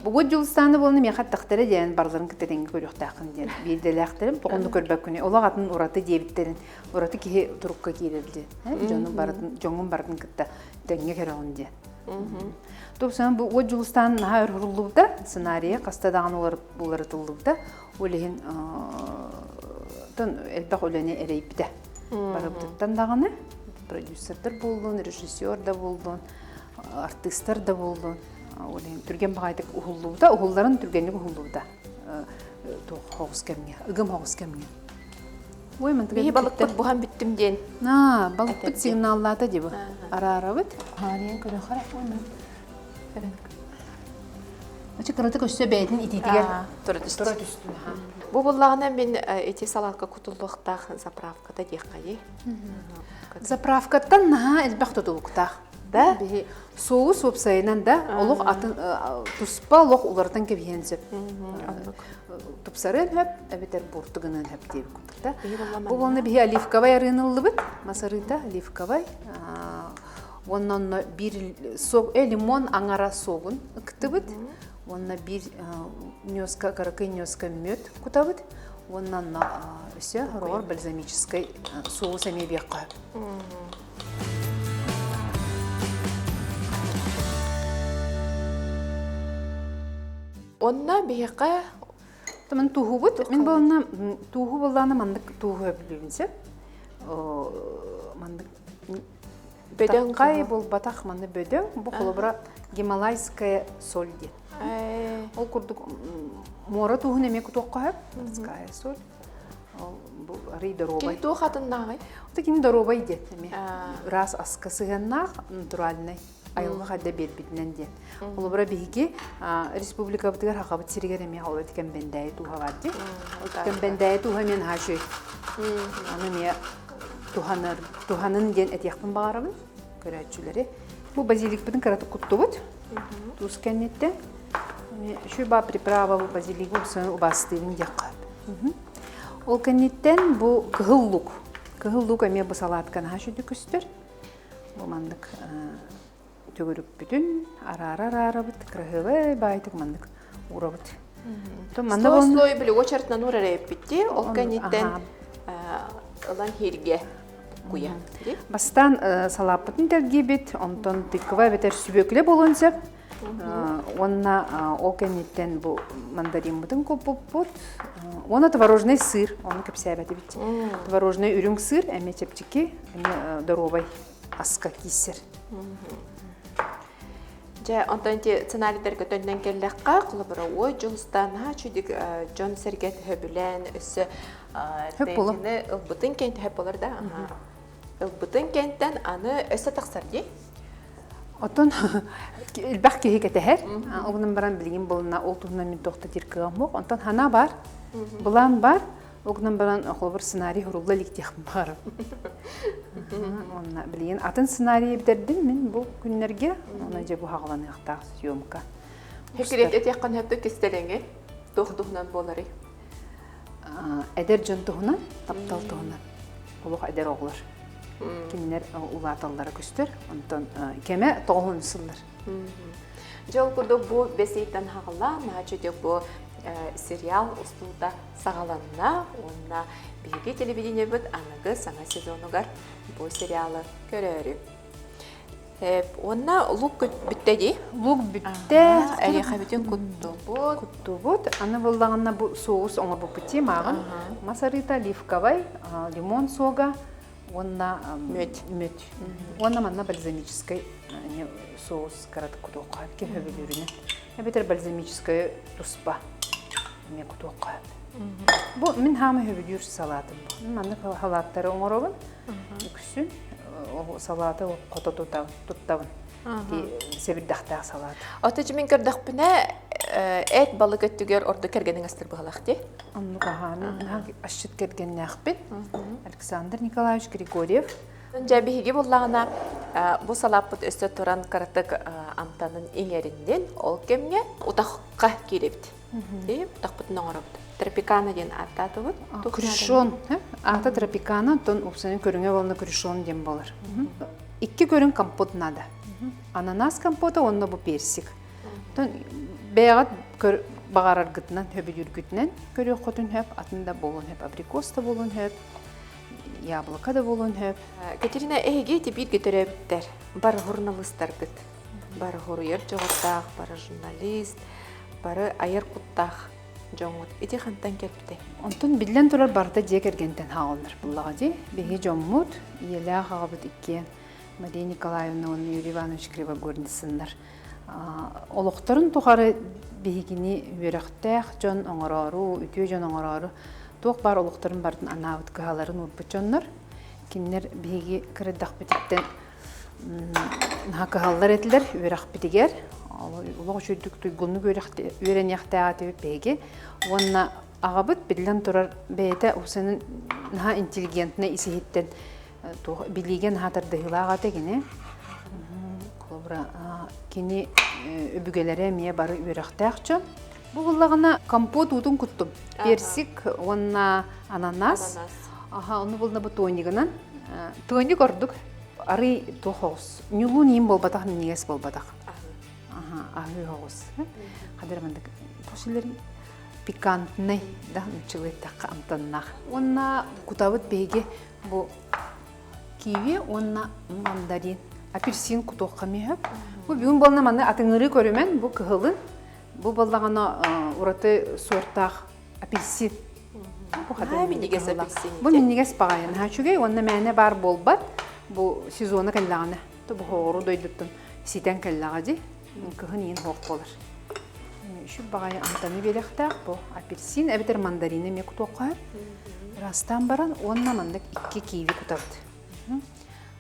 [SPEAKER 2] Бугу Дьулустааны буолна миэхэ аттахтара диэн барыларын кытта тэҥҥэ көрүөхтээххин диэн биирдэлээхтэрим тоҕонну көрбөккүнүй олох атын ураты диэбиттэрин ураты киһи турукка киирэр диэн дьону барытын дьоҥҥун барытын кытта тэҥҥэ көрөҕүн диэн Тупсан бу Уот Дьулустаан наһаа өр уһуллубута, сценарийа хаста даҕаны уларытыллыбыта. Ол иһин элбэх үлэни эрэйбитэ. Барыбытыттан даҕаны продюсердар буоллун, режиссер да буоллун, артыыстар да буоллун. Ол иһин түргэн баҕайытык уһуллубута, уһулларын түргэнник уһуллубута. Туох хоҕус кэмҥэ, ыгым хоҕус кэмҥэ. Ой, мантыга
[SPEAKER 1] Биһи балыкпыт буһан бүттүм диэн.
[SPEAKER 2] Аа, балыкпыт сигналлаата дии бу. Араарабыт. Хаарыйан көрөхөрө. Ой, ман. Ачы кыратык өссө бэйэтин итиитигэр
[SPEAKER 1] тура түстүн.
[SPEAKER 2] Тура түстүн.
[SPEAKER 1] Бу буллаҕына мин ити салаакка кутуллуохтаах заправката диэххайы.
[SPEAKER 2] Заправкаттан наһаа элбэх тутулуктаах.
[SPEAKER 1] Да?
[SPEAKER 2] Биһи соус уопсайынан да олох атын туспа олох уларытан кэбиһиэн сөп. Тупсарыан сөп, эбэтэр буорту гыныан сөп диэбит курдук да. Бу уонна биһи оливковай арыыны ыллыбыт. Мас арыыта оливковай. Уонна онно биир сок, лимон аҥара согун ыктыбыт. Уонна биир ньуоска, кыракый ньуоска мүөт кутабыт. Уонна онно өссө хороҕор бальзамическай соус эмиэ биэххэ
[SPEAKER 1] Онно биһиэхэ
[SPEAKER 2] Мин тууһубут. Мин буолна тууһу буоллаана маннык тууһу өбүлүүбүн сөп. Маннык
[SPEAKER 1] бөдөҥ
[SPEAKER 2] Таккай буолбатах манна бөдөҥ. Бу холобура гималайская соль диэн. Ол курдук муора тууһун эмиэ кутуохха сөп. Морская соль. Ол бу арый доруобай.
[SPEAKER 1] Кини туох атыннааҕый?
[SPEAKER 2] Ото кини доруобай диэн эмиэ. Ыраас аска сыһыаннаах, натуральнай айылҕа хайда биэрбитинэн диэн. Холобура биһиги республикабытыгар Хахабыт сиригэр эмиэ ол кэмбэндээйи тууһа баар дии. Кэмбэндээйи тууһа эмиэ наһаа үчүгэй. Аны эмиэ туһанар, туһанын диэн этиэхпин баҕарабын көрөөччүлэри. Бу базиликпытын кыратык куттубут. Туус кэнниттэн. Үчүгэй баа приправа бу базилигы убаастыыбын диэххэ. Ол кэнниттэн бу кыһыл лук. Кыһыл лук эмиэ бу салаатка наһаа үчүгэй көстөр. Бу маннык төгүрүкпүтүн араара-араарабыт, кыраһыабай баайтык маннык уурабыт.
[SPEAKER 1] Манна слой били очередынан уурар эппитти, ол кэнниттэн ылан хирге куя.
[SPEAKER 2] Бастаан салааппытын тэлгиибит, онтон тыква эбэтэр сүбүөкүлэ буолуон сөп. Уонна ол кэнниттэн бу мандариммытын куппуппут. Уонна творожный сыр, ону кэпсээбэтибит. Творожный үрүҥ сыр эмиэ чэпчэки, эмиэ доруобай аска киирсэр.
[SPEAKER 1] Дьэ, онтон ити сценарийдарга төннөн кэллэххэ, холобура, ой Дьулустаан наһаа үчүгэй дьон-сэргэ төһөбүлээн өссө тэтини ылбытын кэн төһө болар да ылбытын кэнтэн аны өссө тахсар дии.
[SPEAKER 2] Оттон элбэх киһи кэтэһэр. Ол гынан баран билигин буолна ол туһунан мин туох да диир кыаҕым суох. Онтон хана бар, былаан бар. Ол гынан баран холобур сценарий сурулла илик диэхпин баҕарабын. Уонна билигин атын сценарийы бүтэрдим мин бу күннэргэ. Онон дьэ бу хаҕаланыахтаах съемка.
[SPEAKER 1] Секрет этиэххин сөптө кистэлэҥи туох туһунан буоларый?
[SPEAKER 2] Эдэр дьон туһунан, таптал туһунан. Олох эдэр оҕолор. Кинилэр улааталлара көстөр. Онтон кэмэ тоҕуһун сыллар.
[SPEAKER 1] Дьэ ол курдук бу бэс ыйтан хаҕалаан, наһаа бу сериал устуута саҕаланна уонна биһиги телевидениебыт аныгы саҥа сезонугар бу сериалы көрөөрү. Уонна лук бүттэ дии.
[SPEAKER 2] Лук бүттэ.
[SPEAKER 1] Эриэхэбитин куттубут.
[SPEAKER 2] Куттубут. Аны буллаҕына бу соус оҥорбуппут дии мааҕын. Мас арыыта оливковай, лимон сога уонна
[SPEAKER 1] мүөт.
[SPEAKER 2] Мүөт. Уонна манна бальзамическай соус кыратык кутуохха ким сөбүлүүрүнэн. Эбэтэр бальзамическай туспа эмиэ кутуохха Бу мин хаама сөбүлүүр салаатым бу. Маннык салааттары оҥоробун. Үксүн салааты хото туттабын. Сэбирдэхтээх салаат.
[SPEAKER 1] Ото мин көрдөхпүнэ эт балык өттүгэр ордук кэргэниҥ астыр быһалах дии.
[SPEAKER 2] Оннук аһаа мин асчыт кэргэннээхпин. Александр Николаевич Григорьев.
[SPEAKER 1] Дьэ биһиги буллаҕына бу салааппыт өссө туран кыратык амтанын иҥэриннин ол кэмҥэ утахха киирэбит. Утахпытын оҥоробут. Тропикана диэн ааттаатыбыт.
[SPEAKER 2] Крюшон. Аата тропикана, оттон упсанын көрүҥэ буолна крюшон диэн буолар. Икки көрүҥ компот надо. Ананас компота уонна бу персик. Оттон бэйэҕит баҕараргытынан, сөбүлүүргүтүнэн көрүөххүтүн сөп, атын да буолуон сөп, абрикос да буолуон сөп, яблоко да буолуон сөп.
[SPEAKER 1] Катерина, эһиги ити бииргэ төрөөбүттэр, бары журналистаргыт, бары хоруйар дьоҕурдаах, бары журналист, бары айар куттаах дьоҥҥут. Ити хантан кэлбитэй?
[SPEAKER 2] Онтон биллэн турар барыта дьиэ кэргэнтэн хаалынар буллаҕа дии. Биһиги дьоммут, ийэлээх аҕабыт иккиэн Мария Николаевна уонна Юрий Иванович Кривогорницыннар. Олохторун тухары биһигини үөрэхтээх дьон оҥороору, үтүө дьон оҥороору туох баар олохторун барытын анаабыт кыһаларын уурбут дьоннор. Кинилэр биһиги кырдахпытыттан наһаа кыһаллар этилэр үөрэхпитигэр. Олох үчүгдүк туйгуннук үөрэниэхтээх этибит биһиги. Уонна аҕабыт биллэн турар бэйэтэ усанын наһаа интеллигентнэй ис-иһиттэн туох билиигэ наһаа тардыһыылаах этэ кини. Холобура, кини өбүгэлэрэ эмиэ бары үөрэхтээх дьон. Бу буллаҕына компот уутун куттум. Персик уонна ананас. Аха, ону булна бу тонигынан. Тоник ордук арый туох оҕус. Ньулуун иин буолбатах, минньигэс буолбатах. Аха, аһыы оҕус. Хадыр мандык тосилерин пикантный да нуччалыы эттэххэ амтаннаах. Уонна кутабыт биһиги бу киви уонна мандарин, апельсин кутуохха эмиэ сөп. Бу бүгүн буолна маны атыҥырыы көрүмэн бу кыһылын бу буоллаҕына ураты суортаах апельсин. Бу
[SPEAKER 1] минньигэс апельсин.
[SPEAKER 2] Бу минньигэс баҕайы наһаа үчүгэй уонна мээнэ баар буолбат. Бу сезона кэллэҕинэ бу хоҕуру дойдуттан ситэн кэллэҕэ дии. Кыһын иин хоох буолар. Үчүг баҕайы амтаны биэриэхтээх бу апельсин эбэтэр мандарины эмиэ кутуохха сөп. Ырастаан баран уонна маннык икки киви кутабыт.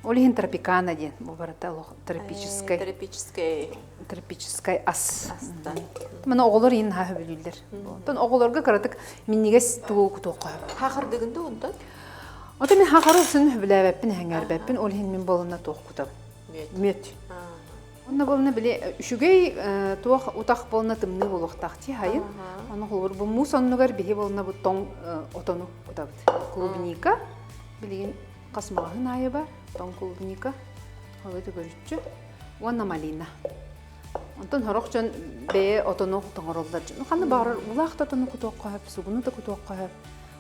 [SPEAKER 2] Ол иһин тропикана диэн бу барыта олох тропическай
[SPEAKER 1] тропическай
[SPEAKER 2] тропическай ас.
[SPEAKER 1] Астан.
[SPEAKER 2] Маны оҕолор иһин наһаа сөбүлүүллэр. Оттон оҕолорго кыратык минньигэс тугу кутуохха сөп.
[SPEAKER 1] Хаахырдыгын да онтон?
[SPEAKER 2] Ото мин хаахары сын сөбүлээбэппин, эһэҥээрбэппин, ол иһин мин буолана туох кутабын.
[SPEAKER 1] Мүөт.
[SPEAKER 2] Мүөт. Онно буолна били үчүгэй туох утах буолна тымныы буолуохтаах ти хайын. Ону холобур бу муус оннугар биһи буолна бу тоҥ отону кутабыт. Клубника билигин хас маҕаһыын аайы бар тоҥ клубника холойду көрүччү уонна малина. Онтон сорох дьон бэйэ отону тоҥороллор. Ханна баҕарар улаах да отону кутуохха сөп, сугуну да кутуохха сөп.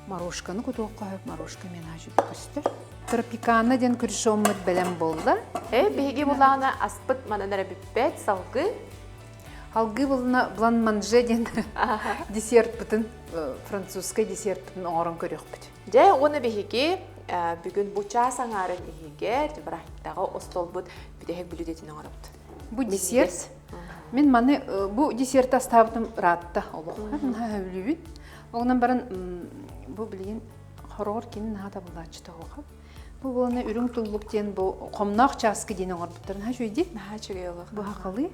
[SPEAKER 2] Морошканы кутуохха сөп, морошка мен аажыт көстөр. Тропикана диэн күрүшоммут бэлэм буолла.
[SPEAKER 1] Э, биһиги булаана аспыт манан эрэ бүппэт, салгыы.
[SPEAKER 2] Алгыы булна блан манже диэн десертпытын, французскай десертпытын оҥорон көрүөхпүт.
[SPEAKER 1] Дьэ, уонна биһиги бүгүн бу чаас аҥаарын иһигэр бырааһынньыктааҕы остуолбут бүтэһик бүлүүдэтин оҥоробут.
[SPEAKER 2] Бу десерт. Мин маны бу десерт астаабытым ыраатта олох. Наһаа сөбүлүүбүн. Онон баран бу билигин хороҕор кини наһаа табыллааччыта оһоха. Бу буолана үрүҥ туллук диэн бу хомноох чааскы диэн оҥорбуттар. Наһаа үчүгэй дии.
[SPEAKER 1] Наһаа үчүгэй олох.
[SPEAKER 2] Бу хахалыы.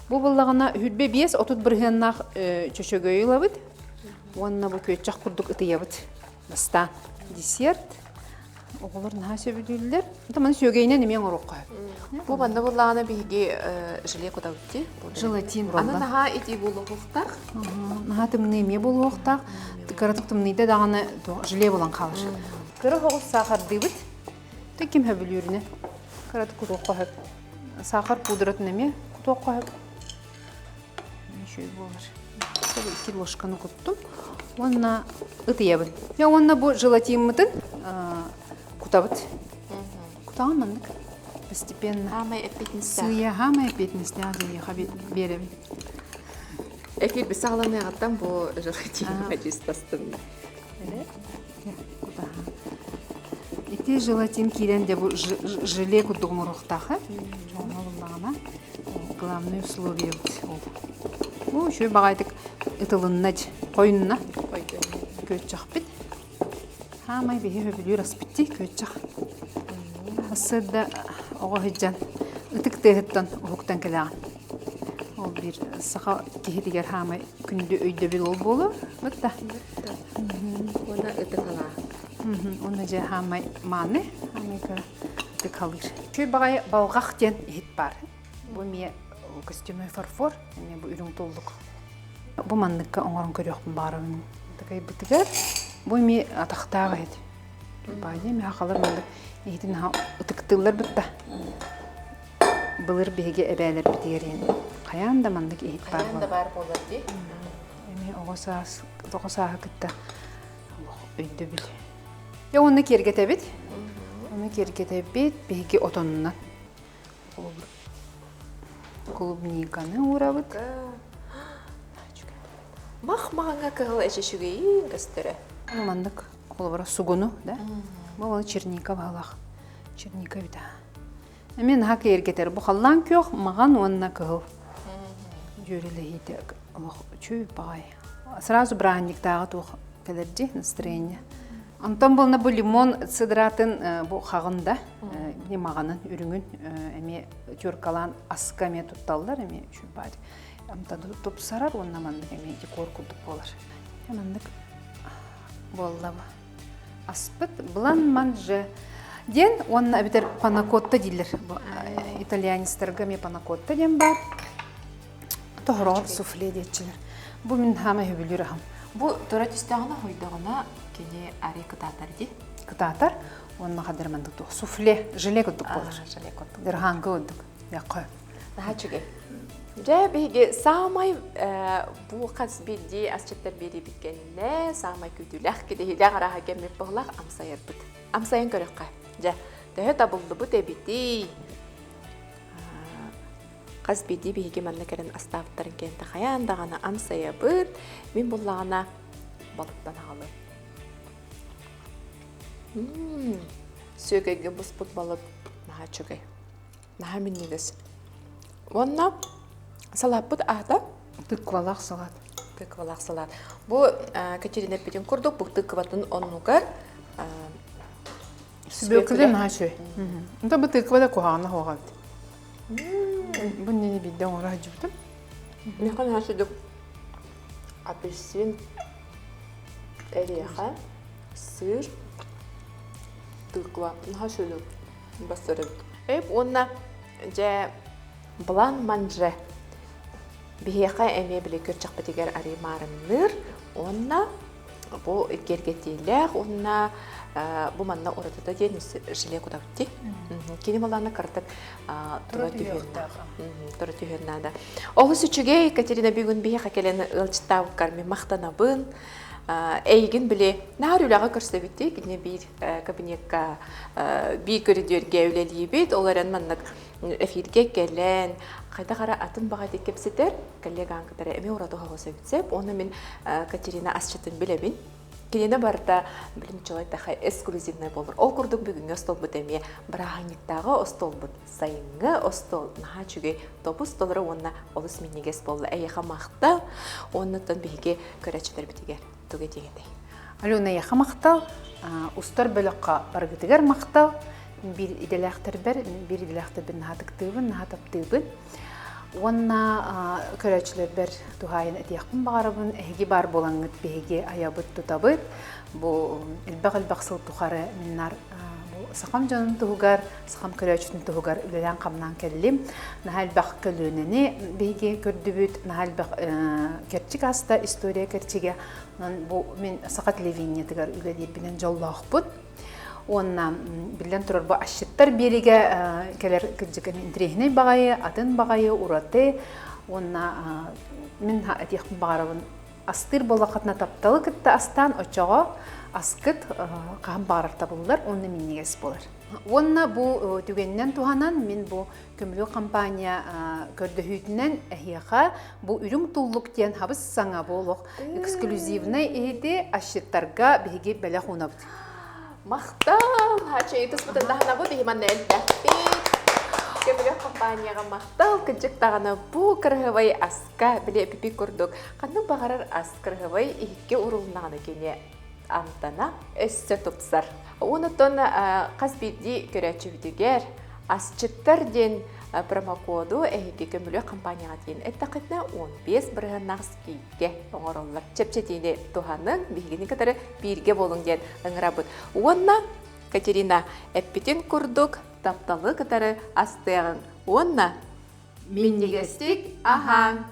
[SPEAKER 2] Бу буоллаҕына хүрбэ 5-30 бырыһыаннаах чөчөгөйү ылабыт. Уонна бу күөччэх курдук ытыйабыт. Бастаан десерт. Оҕолор наһаа сөбүлүүллэр. Маны сүөгэйинэн эмиэ оҥоруохха сөп.
[SPEAKER 1] Бу манна буоллаҕына биһиги желе кутабыт дии.
[SPEAKER 2] Желатин
[SPEAKER 1] Аны наһаа итии буолуохтаах.
[SPEAKER 2] Наһаа тымныы эмиэ буолуохтаах. Кыратык тымныйда даҕаны желе буолан хаалар. Кыра соҕус саахардыыбыт. Тэ ким сөбүлүүрүнэн. Кыратык кутуохха сөп. Саахар пудратын эмиэ кутуохха сөп. Үчүгэй буолар. Икки ложканы куттум. Уонна ытыйабын. Дьэ уонна бу желатиммытын кутабыт. Кутаҕын маннык постепенно.
[SPEAKER 1] Хаамай эппиэтинэстээх.
[SPEAKER 2] Сыыйа хаамай эппиэтинэстээх диэхэ биэрэбин.
[SPEAKER 1] Эфир саҕаланыаҕыттан бу желатин чистастын.
[SPEAKER 2] Ити желатин киирэн дьэ бу желе курдук оҥоруохтаах ээ. Дьоҥҥо буллаҕына главное условие ол. Бу үчүгэй баҕайытык ытылынна дь хойунна. Күөччэхпит. Хаамай биһи сөбүлүүр аспыт дии күөччэх. Сарсыарда оҕо сылдьан ытык тыаһыттан уһуктан кэлэҕин. Ол биир саха киһитигэр хаамай күндү өйдөбүл ол буолуо. Бытта.
[SPEAKER 1] Уонна ытык алаа.
[SPEAKER 2] Уонна дьэ хаамай мааны, хаамай ытык халыыр. Үчүгэй баҕайы балҕах диэн иһит баар. Бу эмиэ костюмной фарфор, эмиэ бу үрүҥ туллук. Бу манныкка оҥорон көрүөхпүн баҕарабын. Такайбытыгар бу эмиэ атахтаах иһит. Баайа эмиэ хахалар маннык иһитин ытыктыыллар бытта. Былыр биһиги эбээлэрбитигэр иһин хайаан да маннык иһит баар
[SPEAKER 1] Хайаан да баар буолар дии.
[SPEAKER 2] Эмиэ оҕо саас оҕо сааһы кытта өйдөбүл. Дьэ уонна киэргэтэбит. Уонна киэргэтэбит биһиги отонунан. Клубниканы уурабыт.
[SPEAKER 1] Мах маҕаҥҥа кыһыл эчи үчүгэйин көстөрө.
[SPEAKER 2] Маннык холобура сугуну, да? Бу ол черника баһылах. Черника эбит. Эмиэ наһаа киэргэтэр. Бу халлаан күөх, маҕан уонна кыһыл. Дьүөрэлэһиитэ олох үчүгэй баҕайы. Сразу бырааһынньыктааҕы туох кэлэр дии настроение. Онтон буолна бу лимон цедратын бу хаҕын да, маҕанын, үрүҥүн эмиэ теркалаан аска эмиэ тутталлар, эмиэ үчүгэй баҕайы. Амтаны тупсарар уонна маннык эмиэ декор курдук буолар. Маннык буолла бу. Аспыт блан манже диэн уонна эбэтэр панакотта дииллэр. Итальянецтарга эмиэ панакотта диэн баар. Тоһороҕор суфле диэччилэр. Бу мин хаама сөбүлүүр аһым.
[SPEAKER 1] Бу тура түстэҕинэ хойдоҕуна кини арый кытаатар дии.
[SPEAKER 2] Кытаатар уонна хадыр маннык туох суфле, желе курдук буолар.
[SPEAKER 1] Желе курдук.
[SPEAKER 2] Дырхаанка курдук. Яққы.
[SPEAKER 1] Наһаа үчүгэй. Дьэ, биһиги саамай бу хас биирдии асчыттар биэриибит кэннэ саамай күүтүүлээх кириһилээх арааһа кэммит буоллах амсайарбыт. Амсайан көрөххө. Дьэ, төһө табыллыбыт эбитий? Хас биирдии биһиги манна кэлэн астаабыттарын кэннэ хайаан даҕаны амсайабыт. Мин буллаҕына балыктан аҕалым. Сүөгэйгэ буспут балык наһаа үчүгэй. Наһаа минньигэс. Уонна салааппыт аата?
[SPEAKER 2] Тыквалаах салаат.
[SPEAKER 1] Тыквалаах салаат. Бу Катерина эппитин курдук, бу тыкватын оннугар
[SPEAKER 2] Сүбүөкүлэ наһаа үчүгэй. Онто бу тыква да куһаҕана суоҕа эбит. Бу иннини биирдэ оҥоро сылдьыбытым.
[SPEAKER 1] Миэхэ наһаа үчүгэй апельсин, эриэхэ, сыр, тыква наһаа үчүгэй бастар эбит. Эп уонна дьэ блан манже биһиэхэ эмиэ били көрчөхпүтүгэр арыы маарынныыр уонна бу киэргэтиилээх уонна бу манна уратыта диэн желе кутабыт кини балаана кыратык тура түһүөн тура түһүөн наада олус үчүгэй Катерина бүгүн биһиэхэ кэлэн ыалдьыттаабыккар мин махтанабын эйигин били наар үлэҕэ көрсөбүттүү кини биир кабинекка биир көрүдүөргэ үлэлиибит. Ол эрэн маннык эфиргэ кэлэн, хайдах эрэ атын баҕайытык кэпсэтэр коллегаҥ кытары эмиэ ураты оһоҕос эбит сөп. Уонна мин Катерина асчытын билэбин. Кинини барыта билим чолайтаха эксклюзивнай буолар. Ол курдук бүгүҥҥү остуолбут эмиэ бырааһынньыктааҕы остуолбут, сайыҥҥы остуол наһаа үчүгэй тобус толору уонна олус минньигэс буолла. Эйиэхэ махтал. Уоннаттан биһиги көрөөччүлэрбитигэр тугу этиэҥ этэй?
[SPEAKER 2] Алена, эйиэхэ махтал. Устар бөлөххө барыгытыгар махтал. Биир идэлээхтэрбэр, биир идэлээхтэрбин наһаа ытыктыыбын, наһаа таптыыбын. Уонна көрөөччүлэрбэр туһаайан этиэхпин баҕарабын, эһиги баар буолаҥҥыт биһиги айабыт, тутабыт. Бу элбэх-элбэх сыл тухары миннар бу сахам дьонун туһугар, сахам көрөөччүтүн туһугар үлэлээн-хамнаан кэллим. Наһаа элбэх көлүөнэни биһиги көрдүбүт, наһаа элбэх кэрчик ааста, история кэрчигэ. Онон бу мин саха телевидениетыгар үлэлиирбинэн дьоллоохпут. Уонна биллэн турар бу асчыттар биэригэ кэлэр кырдьык интэриэһинэй баҕайы, атын баҕайы, ураты. Уонна мин этиэхпин баҕарабын астыыр буоллаххытына тапталы кытта астаан оччоҕо аскыт хаһан баҕарар табыллар уонна минньигэс буолар. Уонна бу түгэнинэн туһанан мин бу Көмүлүөк компания көрдөһүүтүнэн эһиэхэ бу үрүҥ туллук диэн хабыс саҥа буолуох эксклюзивнай иһити асчыттарга биһиги бэлэх уунабыт.
[SPEAKER 1] Махтал! Хачай туспутун даһанабыт иһи манна элбэхпит. Көмүлүөк компанияҕа махтал! Кырдьык даҕаны бу кыраһыбай аска били эпипи курдук ханнык баҕарар ас кыраһыбай иһиккэ урулуннаҕына кини амтана өссө тупсар. Онтон хас биирдии көрөөччүбүтүгэр асчыттар диэн промокоду эһиги көмүлүөк компанияҕа тиийэн эттэххитинэ 15 бырыһыаннаах скидка оҥороллор. Чэпчэтиини туһаныҥ, биһигини кытары бииргэ буолуҥ диэн ыҥырабыт. Уонна Катерина эппитин курдук тапталы кытары астыаҕыҥ уонна минньигэстик аһааҥ!